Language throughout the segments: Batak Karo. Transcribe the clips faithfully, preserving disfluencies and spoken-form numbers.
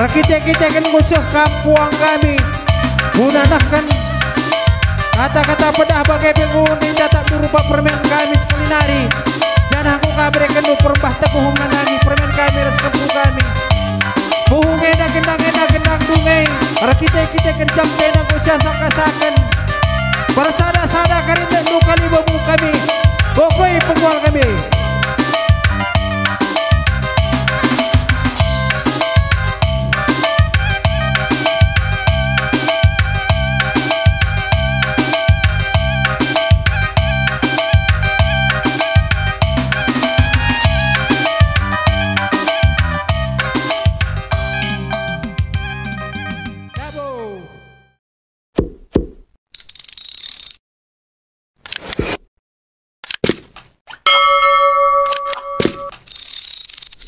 Erkite-kiteken enggo seh kam puang kami, guna nehken kata-kata pedah bage pe enggo ndatap rupa permen kami sekali nari, janah enggo ka berekenndu perembah teguh nandangi permen kami ras kempu kami. Muhung enda gendang, enda gendang dunge, erkite-kiteken jam enda enggo siasak-asaken. Bersada-sada kari ndu kali bemu kami, bokoi penggual kami.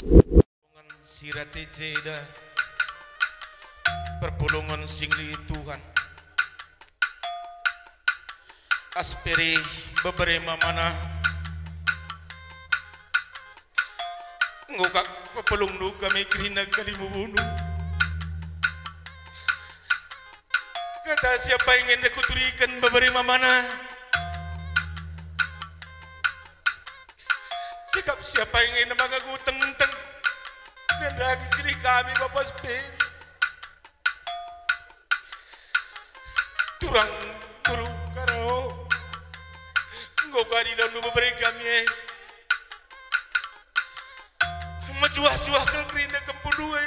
Perpulungen si rate jeda, perpulungen si ngelihi Tuhan. Asperi bebere mamana, enggo kap pepulungndu kami kerina kalimbubundu. Kata siapa enda kuturiken bebere mamana. Cakap siapa enda maka kutengteng. Nandangi seri kami, Bapa Spir. Turang beru Karo. Enggo kadi daun bebere kami e. Mejuah-juah kal kerina kempundu e.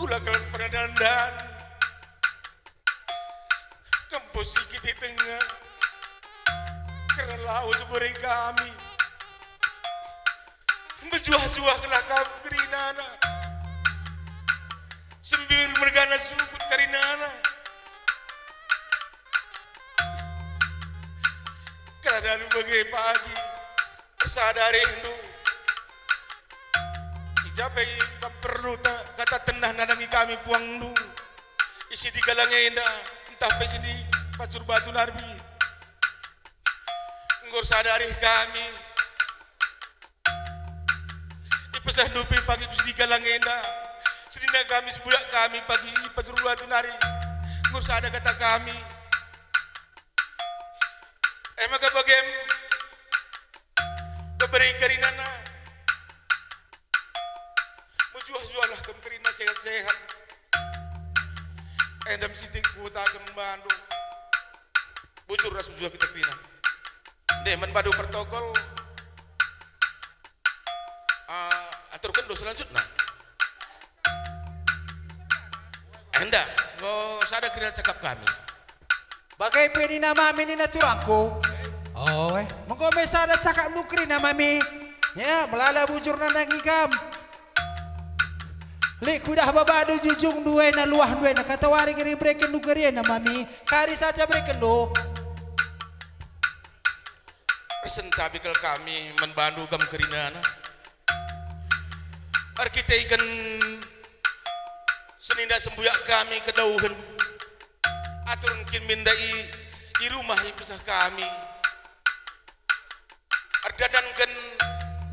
Ula kal pernah dandan. Kempu si kiti denga. Kerna lawes bere kami. Mejuah-juah kal kam kerinana. Sembir mergana sukut kerinana. Kerna bage pagi. Ersada arindu. I ja pe kam perlu ta-, kata tenah nandangi kami puangndu. I Sidigalang enda, ntah pe Sidi Pacur Batu Narbi. Enggo ersada arih kami. Ipesahndu pe pagi ku Sidigalang enda. Senina kami, sembuyak kami pagi i Pacur Batu nari. Enggo ersada kata kami. E maka bagem, bebere kerinana. Mejuah-juahlah kam kerina sehat-sehat. Enda me si tingku tagem bandu. Bujur ras mejuah kita kerina. Nde man bandu protokol. Ah, aturkenndu selanjutna. Enda, enggo sada kerina cakap kami. Bage pe nina mami nina turangku. Oe, mengko me sada cakapndu kerina mami. Ya, melala bujur nandangi kam. Lit kuidah babandu jujungndu ena luahndu ena katawari geri berekenndu geri ena mami. Kari saja berekenndu. Ersentabi kal kami man bandu kam kerinana. Erkiteken senina sembuyak kami kedauhen. Aturen kin minda i, i rumah ipesah kami. Erdandanken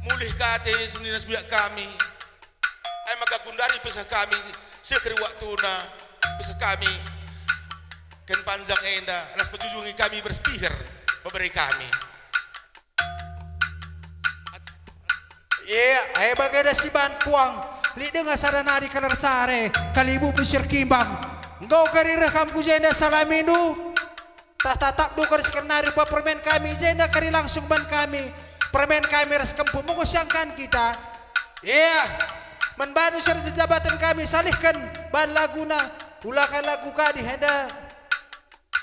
mulih kate senina sembuyak kami. Ai maka gundari pesah kami, seh kari waktuna pesah kami. Ken panjang enda, ras pejujungi kami berspiher, bebere kami. Ia, ai bagenda si ban puang, lit denga sada nari kaler care, kalibu pesir kimbang. Enggo kari reh kam ku jenda salamindu? Tah tatapndu kari sekenari rupa permen kami, i jenda kari langsung ban kami. Permen kami ras kempu mengko siangkan kita. Ia, man bandu seri sejabaten kami salihken ban laguna, ula kai lagu kadi enda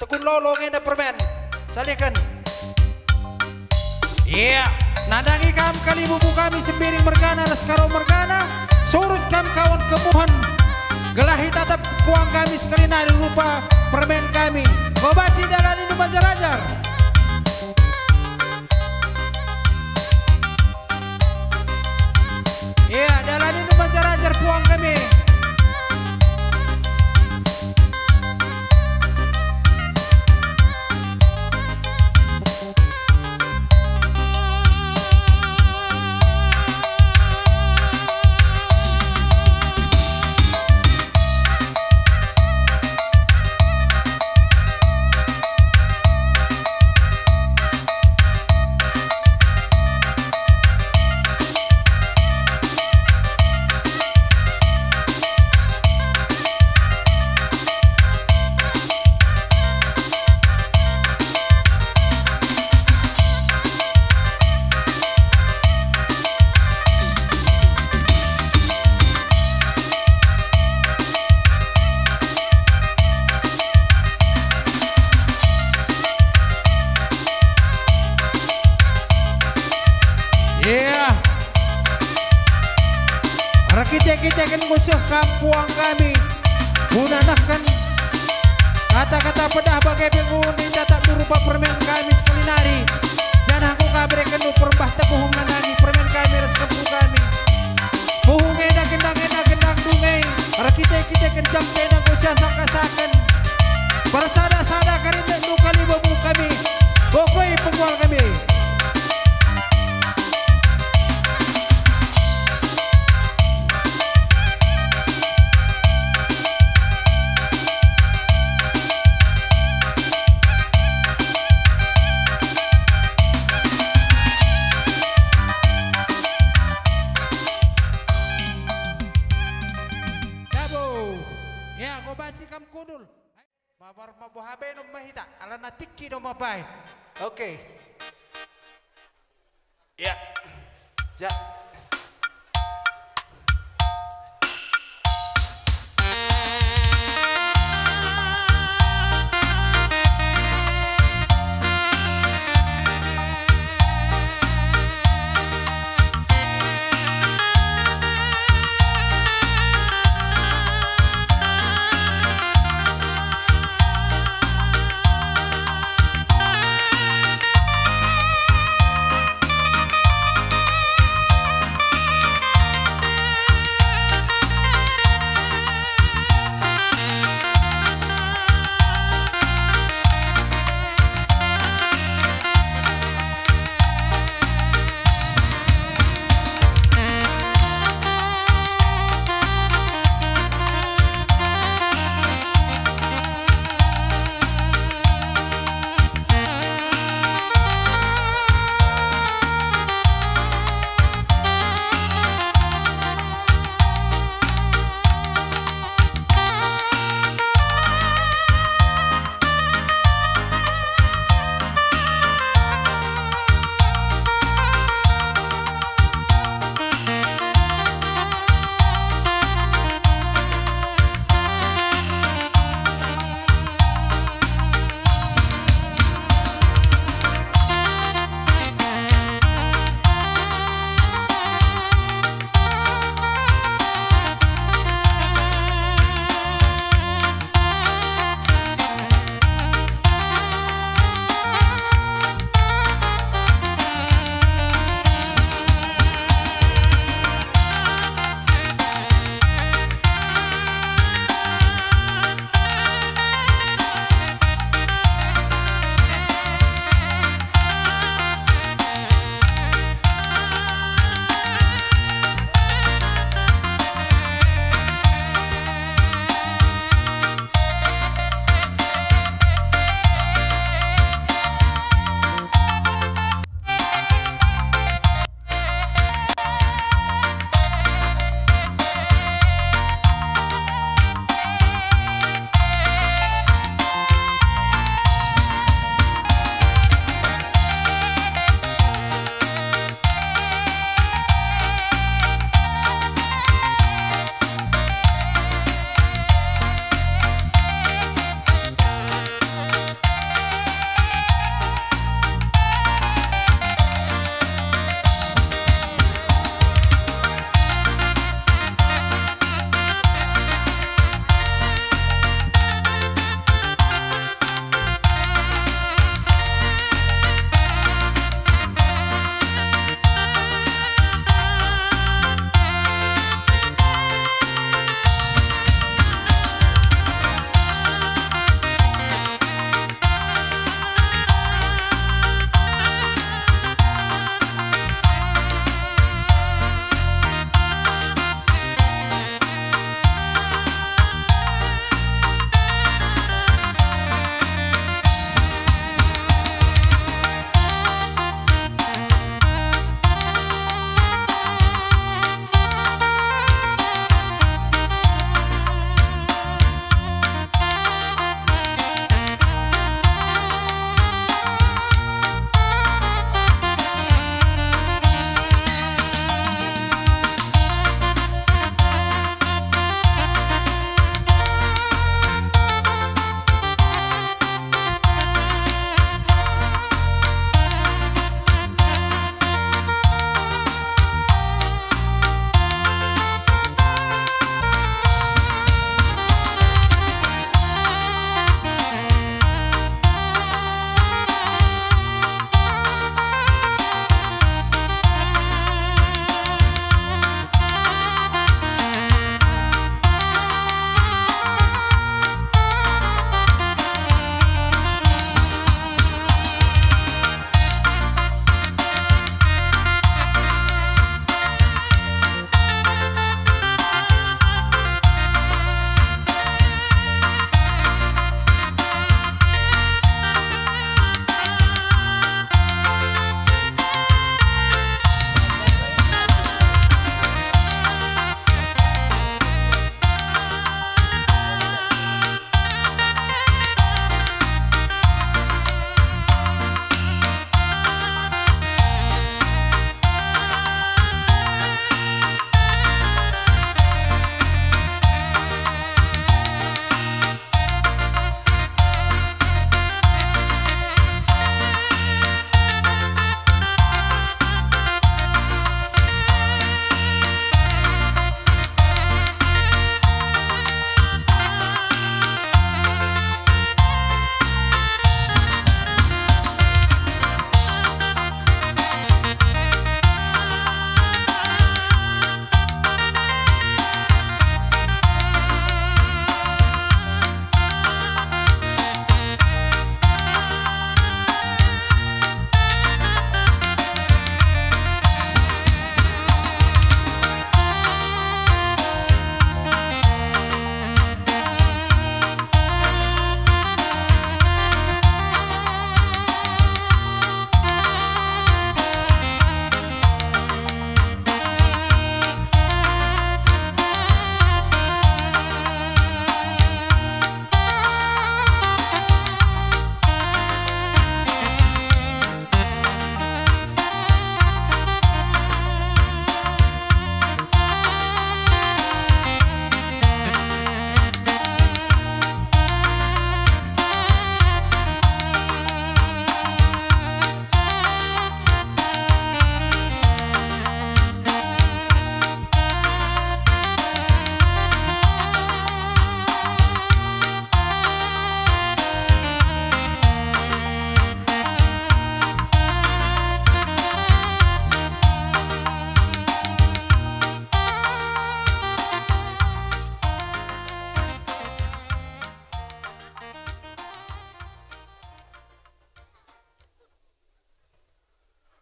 tekun lolo ngenda permen. Salihken. Ia, nandangi kam kalibubu kami Sembiring mergana ras Karo mergana, surut kam kawan kemuhen. Gelah itatap puang kami sekali nari rupa permen kami. Ngobaci dalan indu manjar-anjar. Ia, dalan indu manjar-anjar puang kami. Ya. Erkite-kiteken ngusih kam puang kami. Guna nehken kata-kata pedah bage pe nggo ninta tak rupa permen kami sekali nari. Janah enggo kaberekenndu perembah teguh menandangi permen kami ras kempu kami. Puhung enda gendang, enda gendang dunge, erkite-kiteken jam enda enggo siasaka-saken. Bersada-sada kari ndekndu kali bemu kami, bokoi penggual kami. Dabo. Ya, ko banci kam kundul. Mabar mabo habe no mahita, alana tikki no mabai. Oke. Ya. Ja.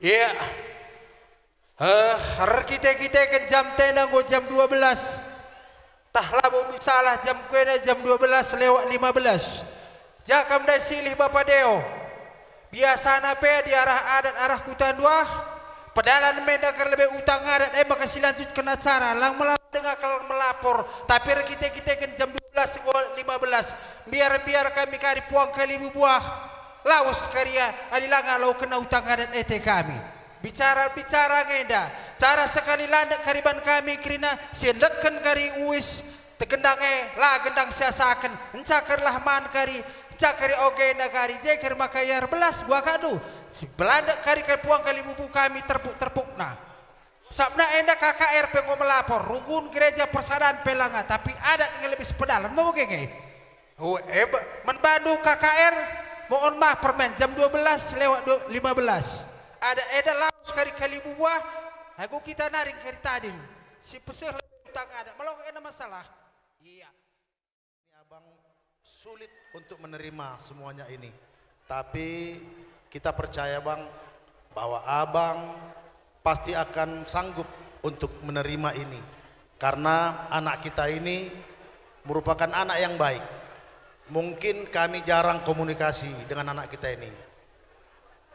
Iya. Eh, erkite-kiteken jam tenda enggo jam dua belas. Tah labo bisalah jam kuena jam dua belas lewat lima belas. Ja kam ndai silih Bapa Deo. Biasana pe diarah adat arah Kuta Nduah, pedalan me ndai kerlebe utang adat e maka silanjutken acara, lang melala denga kal melapor, tapi erkite-kiteken jam dua belas enggo lima belas. Mbiar-mbiar kami kari puang kalibubuah. Lawes kari ia, adi langa lao kena utang adat ete kami. Bicara-bicara ngenda, cara sekali landek kari ban kami kerina, si endeken kari uis, tegendang e, la gendang siasaken, enca kerlah man kari, enca kari ogena kari, je kari maka ia erbelas, buakadu, si belandek kari kari puang kalibubu kami terpuk-terpukna. Sabna enda K K R pe enggo melapor, runggun gereja persadan pe langa, tapi adat nge lebih sepedalan, mau nge nge. Oh, eba, man bandu K K R, mohon maaf permen, jam dua belas lewat du-, lima belas. Ada eda lawes kari kalibubuah, lagu kita naring kari tading. Si peseh utang ada, melongkak ena masalah. Iya. Ini abang sulit untuk menerima semuanya ini. Tapi kita percaya, Bang, bahwa abang pasti akan sanggup untuk menerima ini. Karena anak kita ini merupakan anak yang baik. Mungkin kami jarang komunikasi dengan anak kita ini.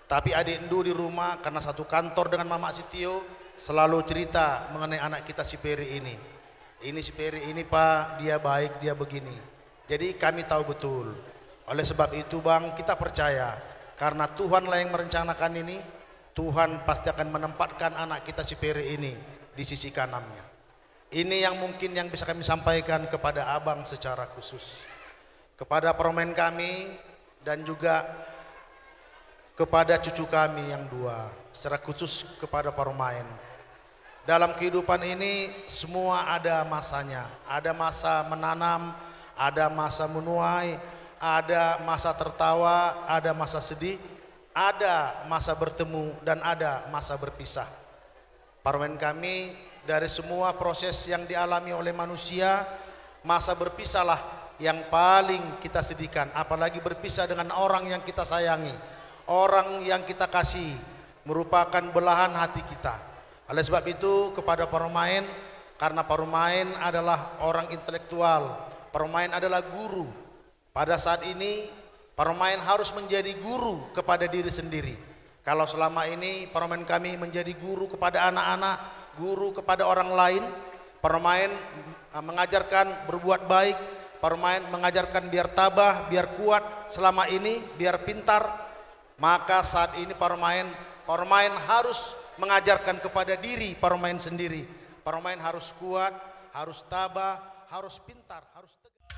Tapi adikndu di rumah, karena satu kantor dengan Mamak Sitio, selalu cerita mengenai anak kita si Peri ini. Ini si Peri ini, Pak, dia baik, dia begini. Jadi kami tahu betul. Oleh sebab itu, Bang, kita percaya, karena Tuhanlah yang merencanakan ini, Tuhan pasti akan menempatkan anak kita si Peri ini di sisi kanannya. Ini yang mungkin yang bisa kami sampaikan kepada abang secara khusus. Kepada parumaen kami dan juga kepada cucu kami yang dua, secara khusus kepada parumaen. Dalam kehidupan ini semua ada masanya, ada masa menanam, ada masa menuai, ada masa tertawa, ada masa sedih, ada masa bertemu, dan ada masa berpisah. Parumaen kami, dari semua proses yang dialami oleh manusia, masa berpisahlah yang paling kita sedihkan, apalagi berpisah dengan orang yang kita sayangi, orang yang kita kasihi, merupakan belahan hati kita. Oleh sebab itu, kepada parumaen, karena parumaen adalah orang intelektual, parumaen adalah guru, pada saat ini, parumaen harus menjadi guru kepada diri sendiri. Kalau selama ini parumaen kami menjadi guru kepada anak-anak, guru kepada orang lain, parumaen, eh, mengajarkan berbuat baik, parumaen mengajarkan biar tabah, biar kuat selama ini, biar pintar, maka saat ini parumaen, parumaen harus mengajarkan kepada diri parumaen sendiri. Parumaen harus kuat, harus tabah, harus pintar, harus tegar.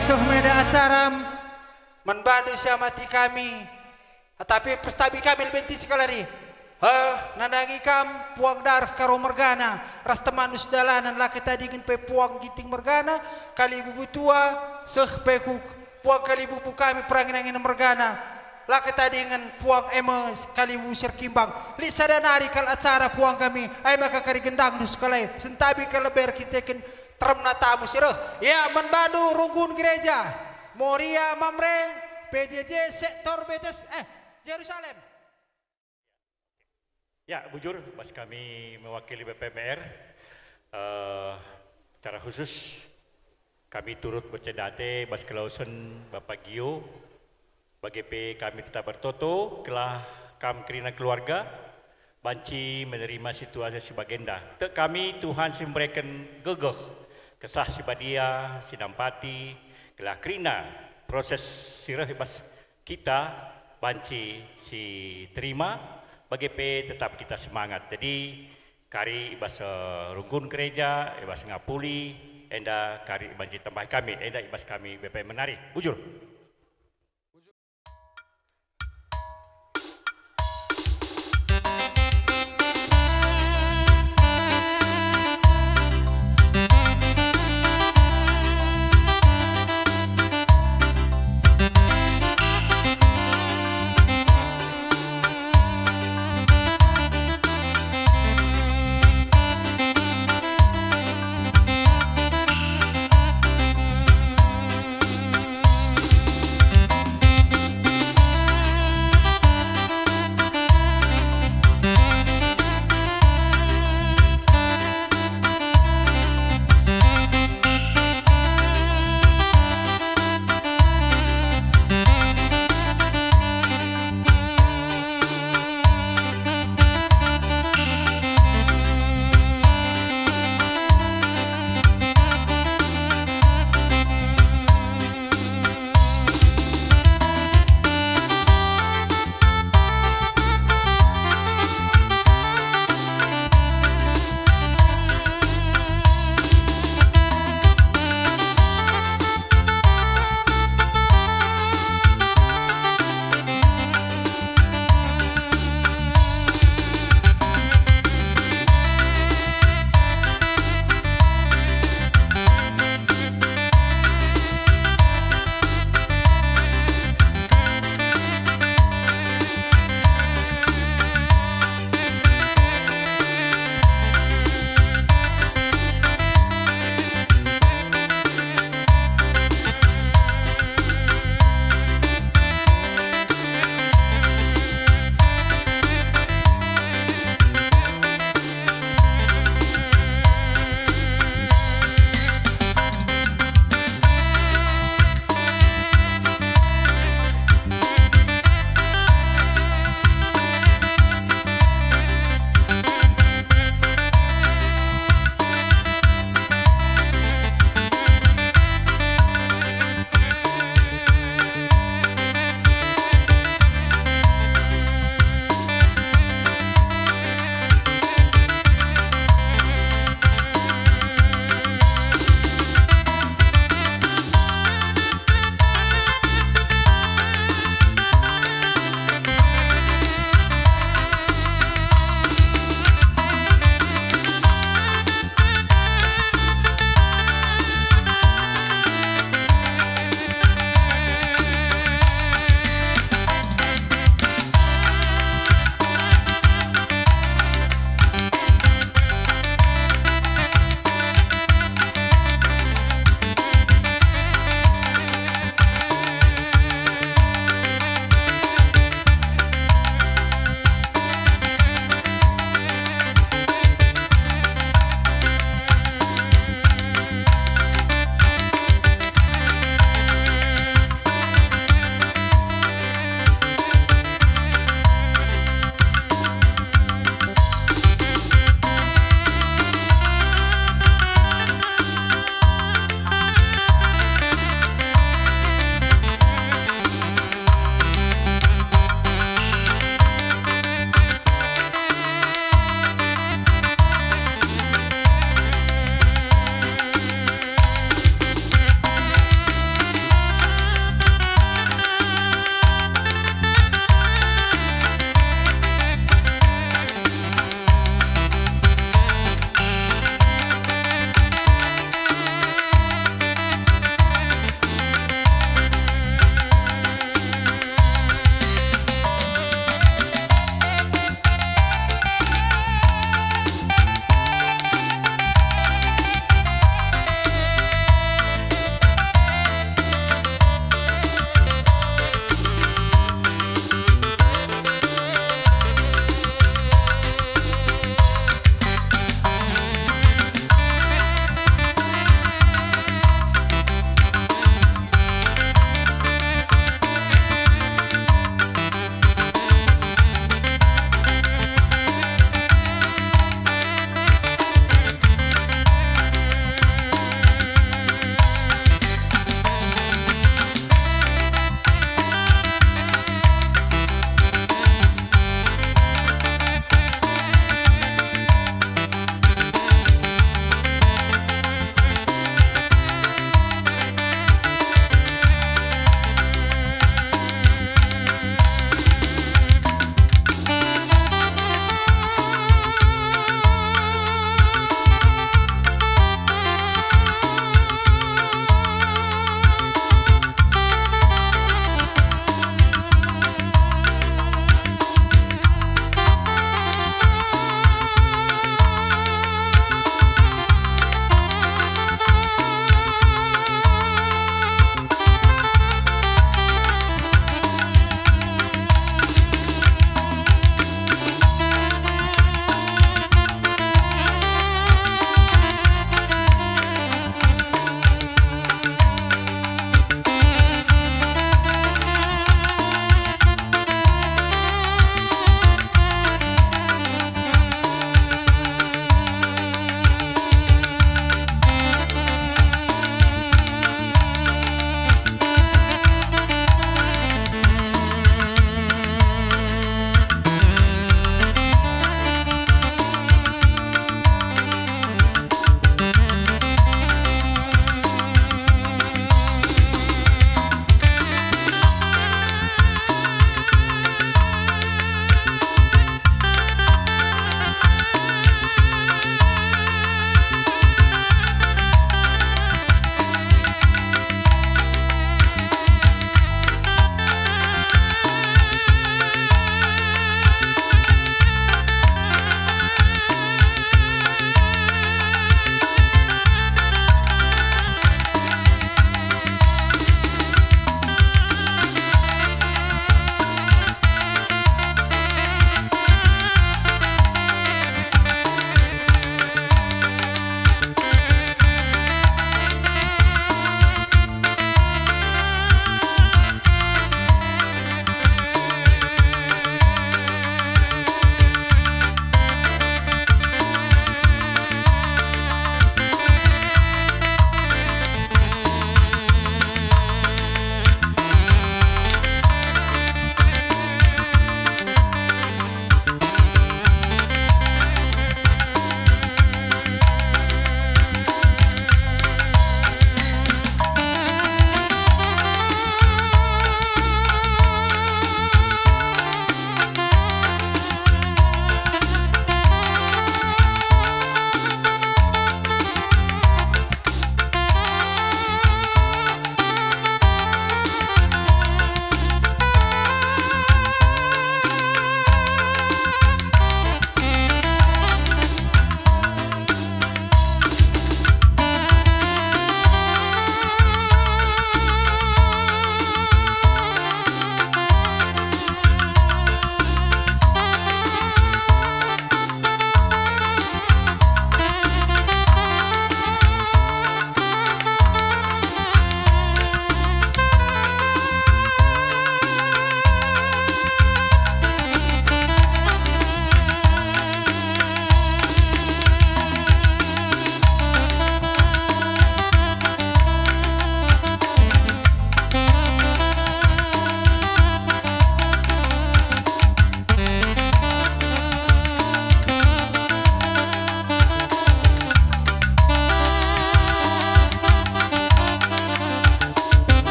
Seh meda acara man bandu si amati kami, tapi perstabi kami lebe nti sekalari. Eh, nandangi kam puang dareh Karo mergana, ras temandu sedalanen, la ketadingen pe puang Ginting mergana, kalibubu tua, seh pe ku puang kalibubu kami perangin-angin mergana, la ketadingen puang e me kalibubu si erkimbang. Lit sada nari kal acara puang kami, ai maka kari gendangndu sekalai, sentabi kal lebe erkiteken teremna tamu si reh. Ya, man bandu runggun gereja, Moria Mamre, P J J sektor Betes, eh, Jerusalem. Ya, bujur, bas kami mewakili B P M R, eh, secara khusus kami turut berceda ate bas kelawesen Bapak Gio, bage pe kami tetap ertoto gelah kam kerina keluarga banci menerima situasi si bagenda. Tek kami Tuhan si mereken gegeh, Kesah Si Badia si nampati, gelah kerina proses si reh i bas kita banci si terima, bage pe tetap kita semangat. Jadi, kari i bas, eh, runggun gereja, i bas ngapuli, enda kari banci tambahi kami, enda i bas kami B P M nari. Bujur.